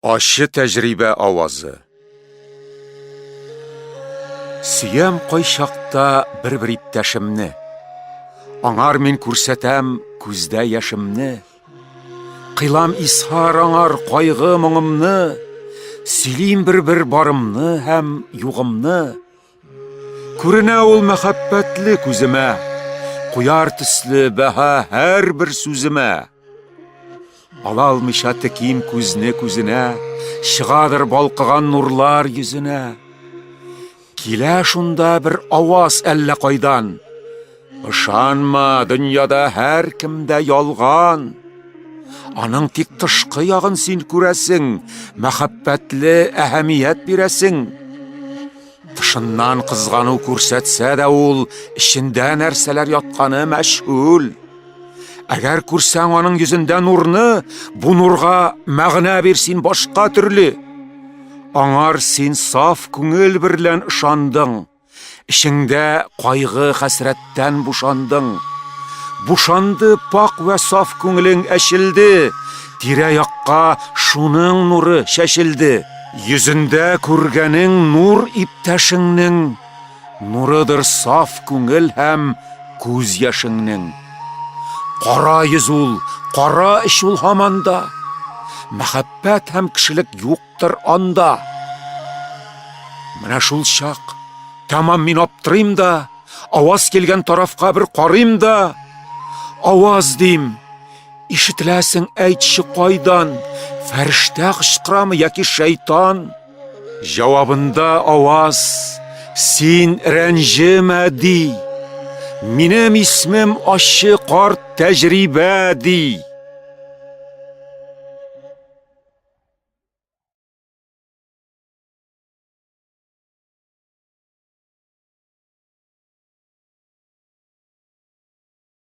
Ачы тәҗрибә авазы. Сөям кайчакта бер-бер иптәшемне. Аңар мин күрсәтәм күздә яшемне. Кыйлам исхар аңар кайгы моңымны. Сөйлим бер-бер барымны һәм югымны. Күренә ул мәхәббәтле күземә, Куяр төсле бәһа һәрбер сүземә. Ала алмыйча теким күзне күзенә, Чыгадыр балкыган нурлар йөзенә. Килә шунда бер аваз әллә кайдан. Ышанма, дөньяда һәркем дә ялган. Аның тик тышкы ягын син күрәсең, мәхәббәтле әһәмият бирәсең. Тышыннан кызгану күрсәтсә дә ул, эчендә нәрсәләр ятканы мәшһүл. Әгәр күрсәң аның йөзендә нурны, бу нурга мәгънә бир син башка төрле. Аңар син саф күңел берлән ышандың. Эчеңдә кайгы хәсрәттән бушандың. Бушанды пак вә саф күңелең әчелде. Тирә-якка шуның нуры чәчелде. Йөзендә күргәнең нур иптәшеңнең, нурыдыр саф күңел һәм күз яшеңнең. Кара йөз ул, кара эч ул һаман да. Мәхәббәт һәм кешелек юктыр анда. Менә шул чак, тәмам мин аптырыйм да, аваз килгән тарафка бер карыйм да, аваз дим, Ишетеләсең, әйтче кайдан? Фәрештә кычкырамы яки шайтан? Җавабында аваз, син рәнҗемә, ди. Минем исмем ачы карт тәҗрибә, ди.